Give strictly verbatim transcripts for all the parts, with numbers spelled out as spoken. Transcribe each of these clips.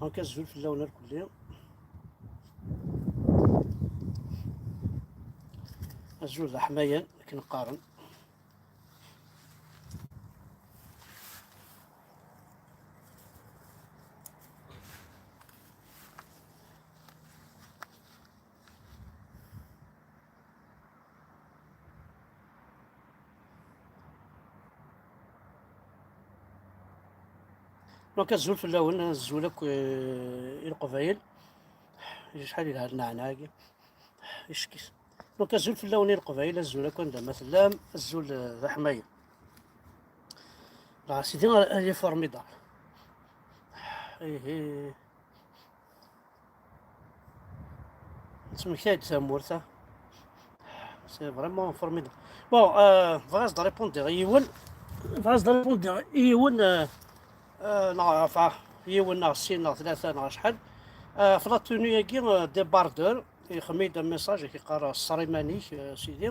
Donc, azul fell-awen irkelli. Azul d aḥmayan, akken qqaren. Donc, azul fell-awen, azul akk, eh, i Leqbayel. Acḥal yelha lneɛna-agi. Ickis. Donc, azul fell-awen i Leqbayel, azul akk anda ma tellam, azul, eh, d aḥmayan. La, sidi, elle est formidable. Ihi. Nettmektay-d tamurt-a. C'est vraiment formidable. Bon, euh, bɣiɣ ad répondre i yiwen. Bɣiɣ ad répondre i yiwen, euh, euh, neɣ, enfin, yiwen neɣ sin neɣ tlata neɣ acḥal. Euh, ɣef la tenue-agi, euh, débardeur, ixdem-iyi-d un message, yeqqar, "Ṣṣer iman-ik, euh, sidi."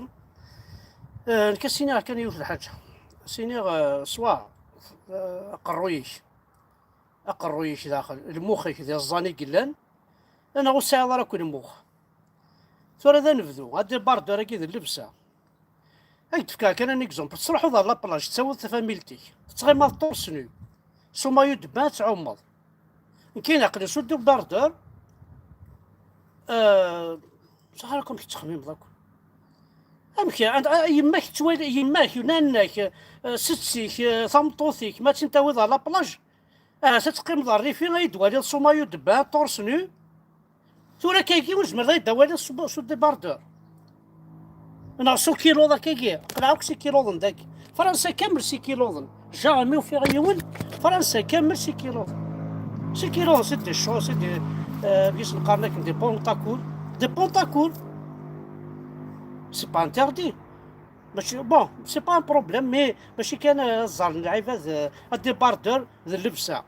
Euh, nekk ad s-iniɣ kan yiwet n lḥaǧa. Ad s-iniɣ, euh, soit, euh, aqerruy-ik. Aqerruy-ik daxel, lmux-ik d iẓẓan i yellan, neɣ ur tesɛiḍ ara akk lmux. Tura ad nebdu, ad débardeur-agi d llebsa. Ad k-d-fkeɣ kan un exemple. Tettruḥuḍ ɣer la plage, tettawiḍ tafamilt-ik, tettɣimaḍ torse nu, s umayu de bain ad tɛummeḍ. Nekkin aql-i sous débardeur, euh, ur ẓriɣ ara amek tettxemmimeḍ akk. Amek, a, a, yemma-k tettwali, yemma-k, nanna-k, euh, setti-k, euh, tameṭṭut-ik, ma ad tt-in-tawiḍ ɣer la plage? Ahat ad teqqimeḍ ɣer rrif-i, ad yi-d-twaliḍ s umayu de bain, torse nu. Tura akkagi ur nezmir ad yi-d-twaliḍ s, s débardeur. Neɣ s ukiluḍ akkagi. Qelɛeɣ akk s ikiluḍen dagi. Fransa kamel s ikiluḍen. Jamais ufiɣ yiwen. Fransa kamel s ikiluḍen. S ikiluḍen, c'est des choses, c'est des, euh, amek i sen-qqaren akken, des pantacours. Des pantacours. C'est pas interdit. Mačči, bon, c'est pas un problème, mais mačči kan, euh, ad ẓẓaren lɛibad, euh, ad débardeur d llebsa.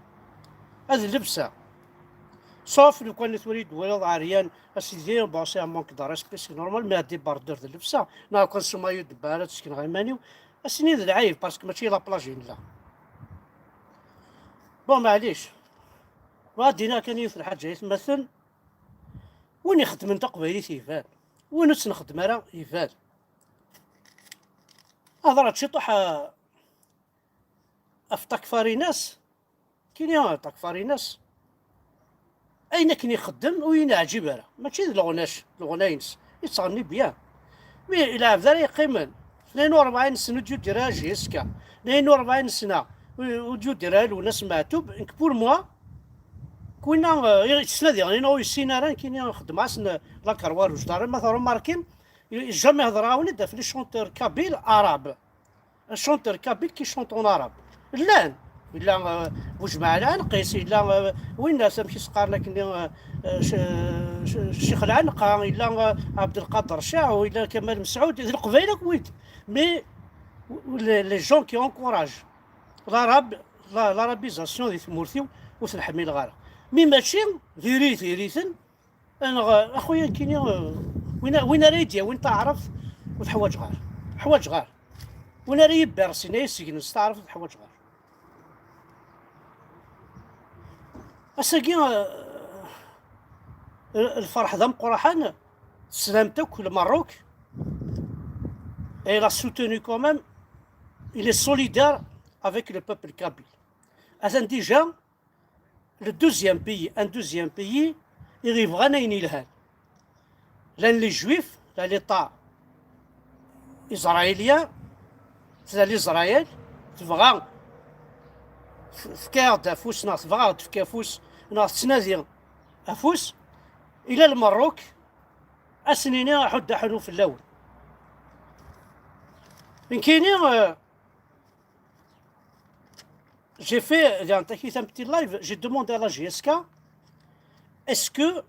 Ad llebsa. Sauf lukan i tura i d-twaliḍ ɛeryan, a sidi, bon, c'est un manque de respect, c'est normal, mais ad débardeur d llebsa. Neɣ kan s umayu de bain ara d-sekneɣ iman-iw. Ass-nni d lɛib, parce que mačči la plage i nella. Bon, maɛlic. Bɣiɣ ad d-iniɣ kan yiwet n lḥaǧa, aytmaten. Win ixeddmen taqbaylit iban. Win ur tt-nxeddem ara iban. Hḍeṛ-d ciṭuḥ, a, ɣef Takfarinas. Kini Takfarinas, ayen akken ixeddem ur yi-neɛǧib ara. Mačči d leɣnac, leɣna-ines, yettɣenni bien. Mi lɛebd ara yeqqimen, tnayen u rebɛin sna ur d-yudir ara J S K, tnayen u rebɛin sna ur, ur d-yudir ara Lwennas Meɛtub, nekk pour moi, k-, winna, eh, yettnadi, ayen ur yessin ara, nekkini xeddmeɣ-asen la Croix Rouge. Dara ma tṛumarkim, jamais hedreɣ-awen-id ɣef les chanteurs kabyles arabes. Un chanteur kabyle qui chante en arabe. Llan. Yella, euh, Bujmaɛ Lɛenqis, yella, euh, winna, amek i s-qqaren akken, euh, euh, Ch-, Ch-, Ccix Lɛenqa, yella, euh, Ɛebdelqader Caɛu, yella Kamal Mesɛud, d Leqbayel akk wid. Mais les, les gens qui encouragent l'arabe, la, l'arabisation di tmurt-iw, ur ten-ḥmileɣ ara. Mi mačči, diri, diri-ten, Neɣ, a xuya, nekkini, euh, win, win ara yi-d-yawin taɛrabt, ur teḥwaǧeɣ ara. Ḥwaǧeɣ ara. Win ara yi-bersin, ay segnen s taɛrabt, ur teḥwaǧeɣ ara. Ass-agi, euh, lferḥ d ameqqraḥan, teslamt akk Lmerruk, et il a soutenu quand même, il est solidaire avec le peuple kabyle. Atan déjà, Le deuxième pays, un deuxième pays, i ɣ-ibɣan ayen yelhan. Llan les Juifs, la l'État israélien, tella l'Israël, tebɣa f-, tefka-aɣ-d afus, neɣ tebɣa ad tefk afus, neɣ tettnadi afus, ila Lmerruk, ad s-nini aḥuddu aḥunu fell-awen. Nekkini, euh, J'ai fait, il y a un petit live, j'ai demandé à la J S K, est-ce que,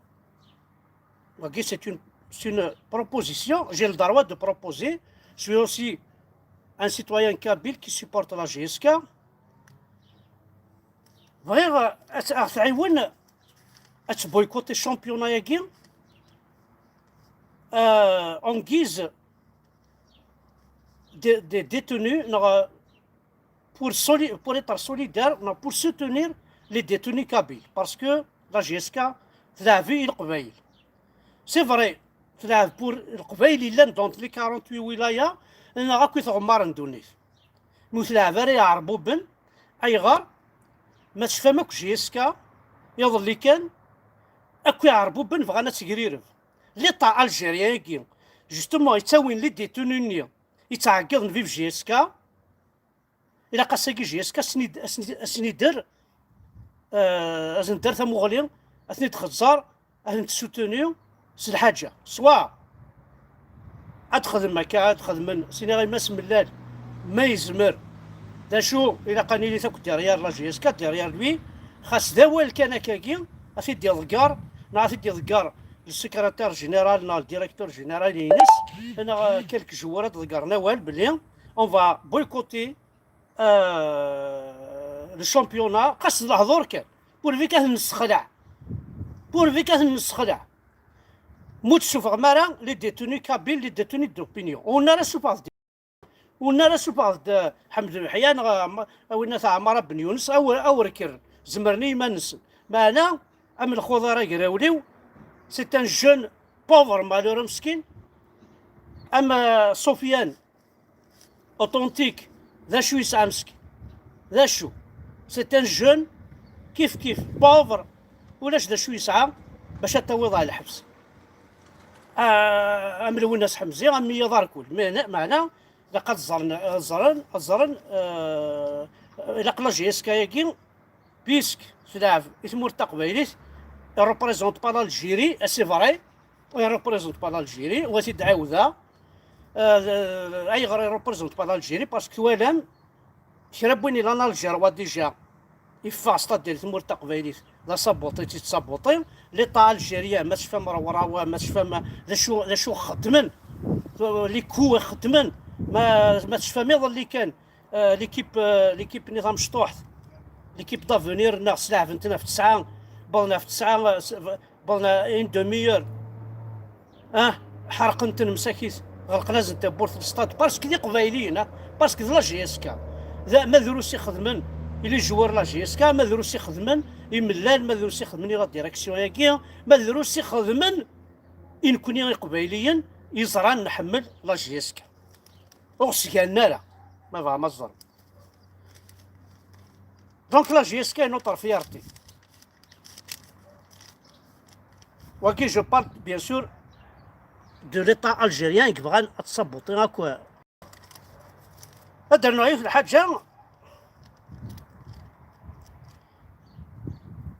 ok, c'est une, c'est une proposition, j'ai le droit de proposer, je suis aussi un citoyen kabyle qui supporte la J S K. Bɣiɣ ad, ad tɛiwen ad tboycotter championnat-agi, euh, en guise de, de détenus, neɣ, pour soli-, pour être solidaire, non, pour soutenir les détenus kabyles. Parce que La J S K tleɛɛeb i Leqbayel. C'est vrai, tleɛɛeb pour Leqbayel yellan dans les quarante-huit wilayas, neɣ akk i tɣemmar n ddunit. Mi ur tleɛɛeb ara Iɛerbuben, ayɣer? Ma tecfam akk J S K, iḍelli kan, akk Iɛerbuben bɣan ad tegrireb. L'État algérien-agi, justement, yettawin les détenus-nni yettɛeggiḍen vive J S K, ilaq ass-agi J S K ad sen-id-, ad sen-id-, ad sen-ider, euh, ad sen-der tamuɣli, ad ten-id-xeẓẓer, ad ten-tessutuni s lḥaǧa. Soit ad xedmen akka, ad xedmen, siniɣ i Mass Mellal, ma yezmer. D acu, ilaq ad nili akk derrière la J S K, derrière lui, xas d awal kan akkagi, ad t-id-iḍegger, neɣ ad t-id-iḍegger le secrétaire général neɣ le directeur général-ines, neɣ, euh, quelques jours ad ḍeggren awal belli on va boycotter, euh, le championnat, xas d lehdur kan, pourvu kan ad ten-nessexleɛ, pourvu kan ad ten-nessexleɛ. Ma ur d-tessufɣem ara les détenus kabyles, les détenus d'opinion, ur nelli ara ssufɣeɣ-d, ur nelli ara ssufɣeɣ-d Ḥmed Leḥya neɣ Ɛma-, a winnat Ɛmara Ben Yunes, awer, awer kker, zemren i yiman-nsen. Meɛna am Lxuḍar agrawliw, c'est un jeune pauvre malheureux meskin, am, euh, Sofiane, authentique, d acu yesɛa meskin? D acu? C'est un jeune, kif kif, pauvre, ulac d acu yesɛa bac ad tawiḍ ɣer lḥebs. Ah, am Lwennas Ḥemzi, am Miyaḍ Arkul. Meɛna, meɛna, ilaq ad ẓren, ad ẓren, ad ẓren, euh, ilaq la J S K-agi, puisque tleɛɛeb i tmurt taqbaylit, il représente pas l'Algérie, et c'est vrai, il représente pas l'Algérie, wa t-id-ɛawdeɣ, euh, ayɣer il représente pas l'Algérie, parce que twalam, kra n win ilan Algérie, wa déjà, yeffeɣ, c'est-à-dire tmurt taqbaylit, d asabuṭi, i tt-yettsabuṭi, l'État algérien, ma tecfam rawrawa, ma tecfam d acu, d acu xeddmen, les coups i xeddmen, ma, ma tecfam iḍelli kan, euh, l'équipe, euh, l'équipe-nni tamecṭuḥt, l'équipe d'avenir-nneɣ, sleɛben-ten ɣef tesɛa, wwḍen ɣef tesɛa, euh, s-, wwḍen une demi-heure. Ah, ḥerqen-ten msakit, ɣelqen-asen tawwurt n stade, parce que d Iqbayliyen, ah, parce que d la J S K. D, ma drus i xedmen i les joueurs la J S K, ma drus i xedmen i mellal, ma drus i xedmen i la direction-agi, ma drus i xedmen i nekni Iqbayliyen yeẓran nḥemmel la J S K. Ur ɣ-sganen ara, ma bɣam ad ẓren. Donc la J S K est notre fierté. Wagi, je parle bien sûr de l'État algérien i yebɣan ad tsabuṭi akk. Ad d-rnuɣ yiwet lḥaǧa,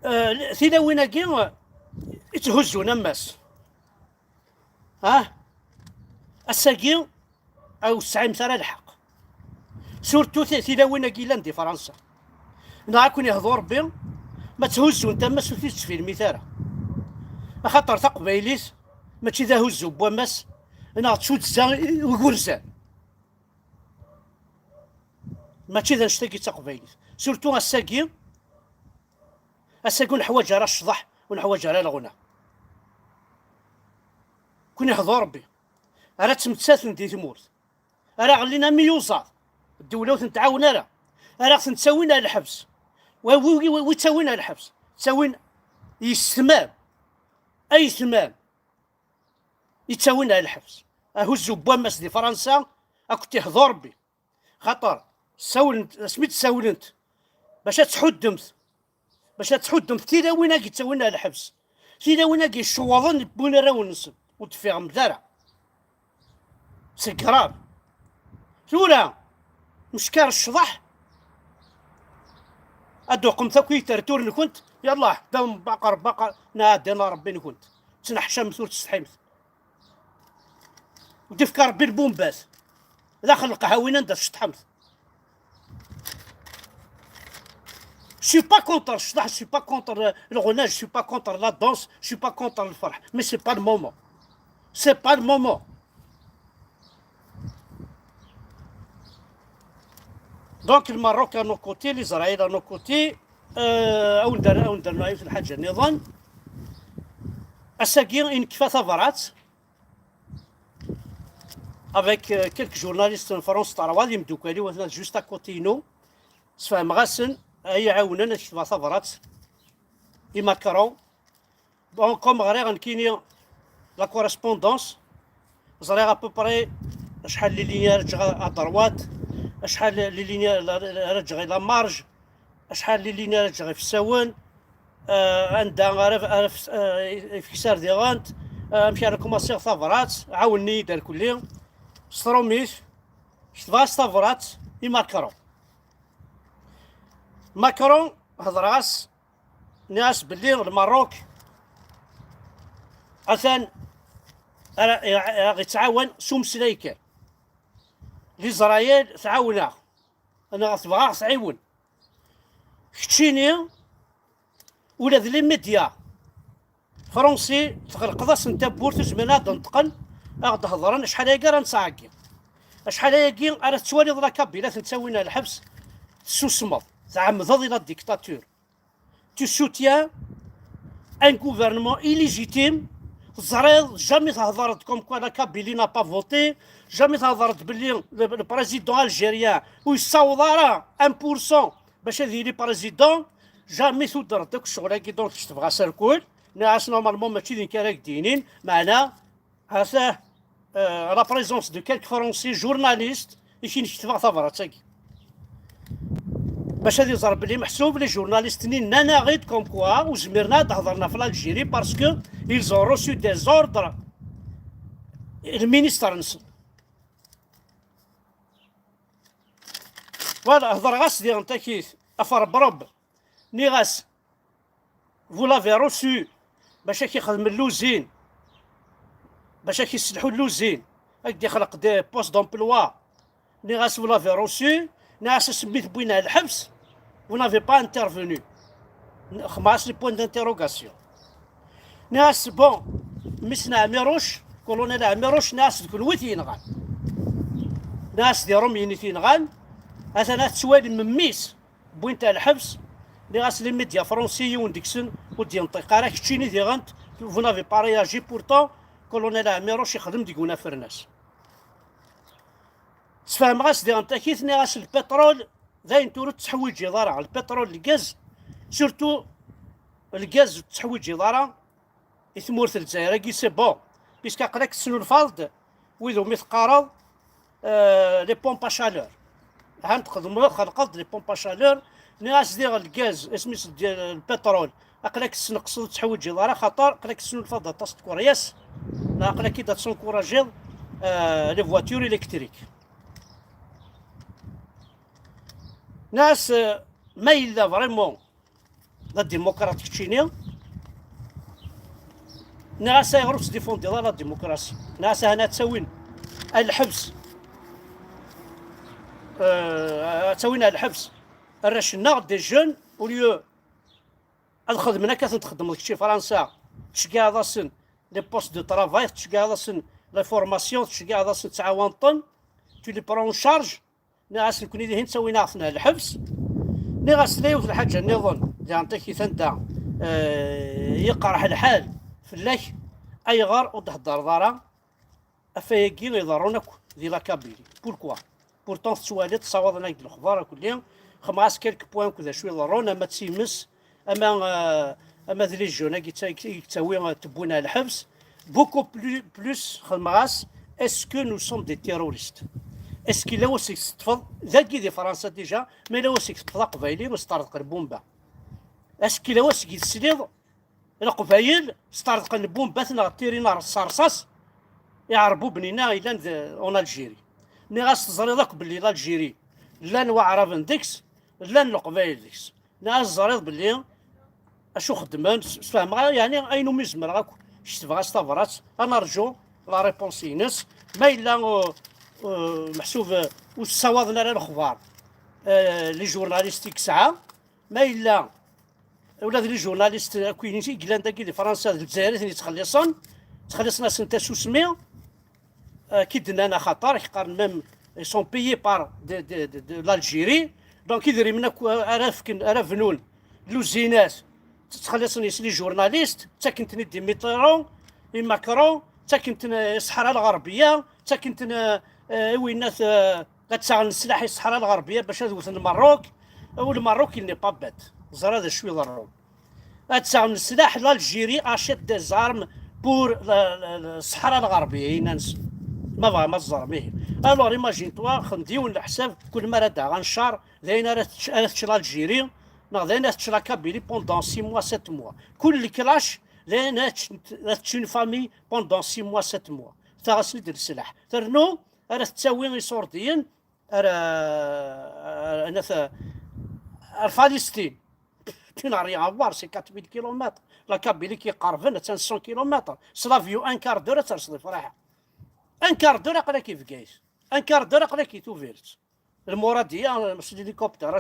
euh, tilawin-agi, euh, i tthuzzun ammas. Ah, ass-agi, ur tesɛimt ara lḥeqq. Surtout ti-, tilawin-agi yellan di Fransa. Neɣ ad ken-ihdu Rebbi, ma tthuzzunt ammas ur t-id-ttfilmit ara. Axaṭer taqbaylit mačči d ahuzzu n wammas, neɣ d tuddsa i, i ugurzan. Mačči d annect-agi d taqbaylit. Surtout ass-agi, ass-agi ur neḥwaǧ ara ccḍeḥ, ur neḥwaǧ ara leɣna. Ken-ihdu Rebbi. Ara ttmettaten di tmurt. Ara ɣellin am iyuzaḍ. Ddewla ur ten-tɛawen ara. Ara ten-ttawin ar lḥebs. Wa, wi, wi, wi ttawin ar lḥebs? Ttawin yessetmam. Ayetmam. I ttawin ar lḥebs. Ahuzzu n wammas di Fransa, ad kent-ihdu Rebbi. Xaṭer, ssawlent, asmi d-ssawlent, bac ad tḥuddemt, bac ad tḥuddemt tilawin-agi ttawin ar lḥebs. Tilawin-agi ccewwaḍen wwin arraw-nsen, ur d-teffiɣemt ara. C'est grave. Tura, mckar ccḍeḥ, ad d-tuqemt akk i tertur-nkent, yallah, dam baqar, baqar, nɛeddan Rebbi-nkent. Ttneḥcamt ur tsetḥimt. Ur d-ifka Rebbi lbumbat. Daxel lqahawin anda tceṭṭḥemt. Je suis pas contre ccḍeḥ, je suis pas contre le, le renage, je suis pas contre la danse, je suis pas contre le فرح. Mais c'est pas le moment. C'est pas le moment. Donc le Maroc à nos côtés, l'Israël à nos côtés, euh, أو ندر-، أو ندرنا في الحاجة نظام. Ass-agi i nekfa tabrat. Avec, euh, quelques journalistes n France trois, d imeddukal-iw, atnan juste à côté-inu. Sfehmeɣ-asen, ad iyi-ɛawnen ad ketbeɣ tabrat. i Macron. Donc, comme ɣriɣ nekkini la correspondance, ẓriɣ à peu près acḥal les lignes ara ǧǧeɣ à droite, acḥal les lignes ara ǧǧeɣ à la marge, acḥal les lignes ara ǧǧeɣ ifessawen, euh, anda ara, ara f-, euh, ifekser diɣent, euh, amek ara commencer tabrat, ɛawnen-iyi-d ar kulli. S trumit, ketbeɣ-as tabrat i Macron. Macron, hedreɣ-as, nniɣ-as belli Lmerruk atan ara, ara ɣ-ittɛawan s umeslay kan. Lizrayel tɛawen-aɣ, neɣ tebɣa ɣ-tɛiwen. Keččini, ula d les médias français, tɣelqeḍ-asen tawwurt, ur zmiren ad d-neṭqen, ad ɣ-d-hedren, acḥal ayagi ara nettɛeggi. Acḥal ayagi ara tettwaliḍ la Kabylie ad ten-ttawin ar lḥebs, tessusmeḍ, tɛemmdeḍ i la dictature. Tu soutiens un gouvernement illégitime. Teẓriḍ, jamais thedreḍ comme quoi la Kabylie n'a pas voté, jamais thedreḍ belli le, le président algérien ur yessaweḍ ara un pour cent bac ad yili président. Jamais tudreḍ akk ccɣel-agi, donc ketbeɣ-as arkel. Nniɣ-as normalement mačči d nekk ara k-d-yinin, meɛna Ata, euh, à la présence de quelques Français journalistes i k-in-ketbeɣ tabrat-agi. Bac ad iẓer belli meḥsub, les journalistes-nni nnan-aɣ-id comme quoi ur zmiren ad d-hedren ɣef l'Algérie parce que ils ont reçu des ordres, le ministre-nsen. Voilà, hedreɣ-as diɣen takit, ɣef Rebreb. Nniɣ-as, vous l'avez reçu bac ad k-ixdem l'usine, bac ad k-isselḥu l'usine, ad k-d-ixleq des postes d'emploi. Nniɣ-as, vous l'avez reçu. Nniɣ-as, asmi t-wwin ar lḥebs, vous n'avez pas intervenu. Xemmeɣ-as les points d'interrogation. Nniɣ-as, bon, mmi-s n Ɛmiruc, colonel Ɛmiruc, nniɣ-as, d kenwi i t-yenɣan. Nniɣ-as, d Irumyen i t-yenɣan, atan ad tettwalim mmi-s. Wwin-t ar lḥebs, nniɣ-as les médias français, yiwen deg-sen ur d-yenṭiq ara, keččini diɣen, vous n'avez pas réagi, pourtant colonel Ɛmiruc ixdem deg-wen afernas. Sfehmeɣ-as diɣen takit, nniɣ-as, lpiṭrul d ayen tura ur tettḥwiǧiḍ ara, lpiṭrul, lgaz, surtout lgaz ur tettḥwiǧiḍ ara, i tmurt n Lezzayer-agi, c'est bon, puisque aql-ak tesnulfaḍ-d wid umi teqqareḍ, euh, les pompes à chaleur. Ha txedmeḍ, txelqeḍ-d les pompes à chaleur, nniɣ-as diɣ lgaz, isem-is d-, lpiṭrul, aql-ak tesneqseḍ, ur tettḥwiǧiḍ ara, xaṭer aql-ak tesnulfaḍ-d aṭas n tkeryas, neɣ aql-ak-id ad tessencouragiḍ, euh, les voitures électriques. Nniɣ-as, euh, ma yella vraiment d adimukrat keččini. Nniɣ-as, ayɣer ur tettdifundiḍ ara la démocratie? Nniɣ-as, ahna ad ttawin ar lḥebs, euh, ad ttawin ar lḥebs arrac-nneɣ, des jeunes, au lieu ad xedmen akka ten-txeddmeḍ kečči Fransa, tceggiɛeḍ-asen les postes de travail, tceggiɛeḍ-asen la formation, tceggiɛeḍ-asen, tettɛawaneḍ-ten, tu les prends en charge. Nniɣ-as, nekni dihin ttawin-aɣ-ten ar lḥebs. Nniɣ-as, tella yiwet lḥaǧa nniḍen, diɣen takit anda, euh, yeqreḥ lḥal fell-ak, ayɣer ur d-theddreḍ ara ɣef wayagi iḍerrun akk di la Kabylie? Pourquoi? Pourtant tettwaliḍ tessawaḍen-ak-d lexbar akk-nni, xemɣ-as quelques points akk d acu iḍerrun, ama d times, ama, euh, ama d les jeunes-agi tta-, i yettawi, euh, tewwin ar lḥebs. Beaucoup plus, plus, xedmeɣ-as, est-ce que nous sommes des terroristes? Est-ce que yella wasik teṭṭfeḍ, dagi di Fransa déjà, ma yella wasik teṭṭfeḍ aqbayli, sṭerḍeq lbumba? Est-ce que yella wasik i tesliḍ leqbayel sṭerḍqen lbumbat neɣ tirin s rṣas iɛerbuben-inna yellan d, en Algérie? Nniɣ-as, teẓriḍ akk belli l'Algérie llan waɛraben deg-s, llan leqbayel deg-s. Nniɣ-as, teẓriḍ belli acu xeddmen, s-, sfehmeɣ, yeɛni ayen umi zemreɣ akk, ketbeɣ-as tabrat, ad nerǧu la réponse-ines. Ma yella, euh, euh, meḥsub, euh, ur ssawaḍen ara lexbar, euh, les journalistes i yesɛa, ma yella ula d les journalistes akk i yellan dagi di Fransa d Lezzayer i ten-yettxelliṣen, ttxelliṣen-asen tasusmi, euh, ki d-nnan axaṭer, ki qqaren même, ils sont payés par de, de, de, de l'Algérie. Donc idrimen akk ara fken, ara bnun luzinat, ttxelliṣen yes les journalistes, ttaken-ten-id i Mitterrand, i Macron, ttaken-ten i Ṣṣeḥra Lɣerbiya, ttaken-ten, euh, euh, i winnat, euh, ad ttaɣen sslaḥ i Ṣṣeḥra Lɣerbiya bac ad wten Lmerruk. U Lmerruk, il n'est pas bête. Ẓra d acu iḍerrun. Ad taɣem leslaḥ, l'Algérie achète des armes pour le, le, le Sahara الغربية, yenna-nsen. Ma bɣam ad teẓrem, ihi. Alors, imagine-toi, xdem-d yiwen leḥsab, kul mi ara d-aɣen ccer, d ayen ara tečč, ara tečč l'Algérie, neɣ d ayen ara tečč la Kabylie pendant six mois, sept mois. Kul clash, d ayen ara tečč, ara tečč une famille pendant six mois, sept mois. Taɣ-asen-id leslaḥ. Ternu, ara tettawi iṣurdiyen, ar, ar, ar, ar Palestine. Tu n'as rien à voir, c'est quatre mille kilomètres. La Kabylie qui est à cent kilomètres. C'est l'avion un quart d'heure, ça se fera. Un quart d'heure, après qui Bgayet. Un quart d'heure, après qui Tubiret. Le Mouradia, c'est l'hélicoptère.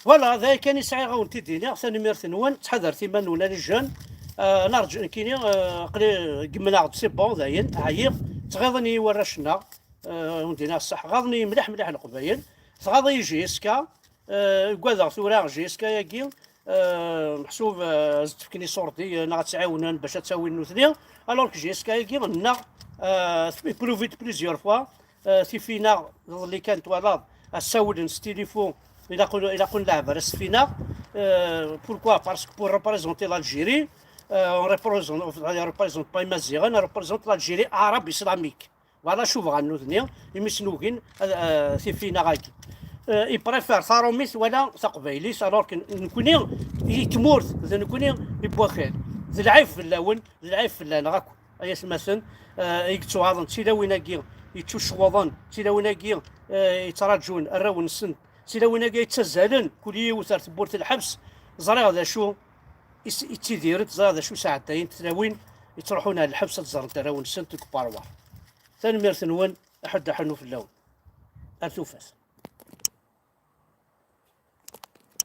Voilà, d aya kan i sɛiɣ ad wen-t-id-iniɣ. Tanemmirt-nwen, ttḥadaret iman-nwen a les jeunes. Euh, nerǧu nekkini, euh, aql-i gemneɣ-d, c'est bon, dayen ɛyiɣ. Ttɣiḍen-iyi warrac-nneɣ. Euh, wen-d-iniɣ ṣṣeḥ, ɣaḍen-iyi mliḥ mliḥ Leqbayel. Tɣaḍ-iyi J S K. Euh, ugadeɣ tura J S K-agi, euh, meḥsub, euh, ad s-d-fken iṣurdi, euh, neɣ ad tt-ɛiwnen bac ad tt-awin nutni. Alors que J S K-agi nneɣ, euh, iprouve-d plusieurs fois. Euh, tifinaɣ iḍelli kan twalaḍ, ssawlen s tilifu, ilaq, ilaq ad nleɛb ar asfinaɣ. Euh, pourquoi? Parce que pour représenter l'Algérie, euh, on représente, on représente pas Imaziɣen, on représente l'Algérie arabe islamique. Voilà acu bɣan nutni, imi snugin, euh, tifinaɣ-agi. Euh, ils préfèrent taṛumit wala taqbaylit, alors que nekkni i tmurt, d nekkni i wakal. D lɛib fell-awen, d lɛib fell-aneɣ akk. Ay atmaten, eh, i yettuɣaḍen d tilawin-agi yettucewwḍen, d tilawin-agi, eh, yettraǧun arraw-nsen, d tilawin-agi yettazzalen kul yiwet ar tewwurt n lḥebs. Ẓriɣ d acu i s-, i ttidirent, ẓriɣ d acu sɛeddayent tlawin yettruḥun ar lḥebs ad ẓrent arraw-nsent deg uparwar. Tanemmirt-nwen, aḥuddu aḥunnu fell-awen. Ar tufat.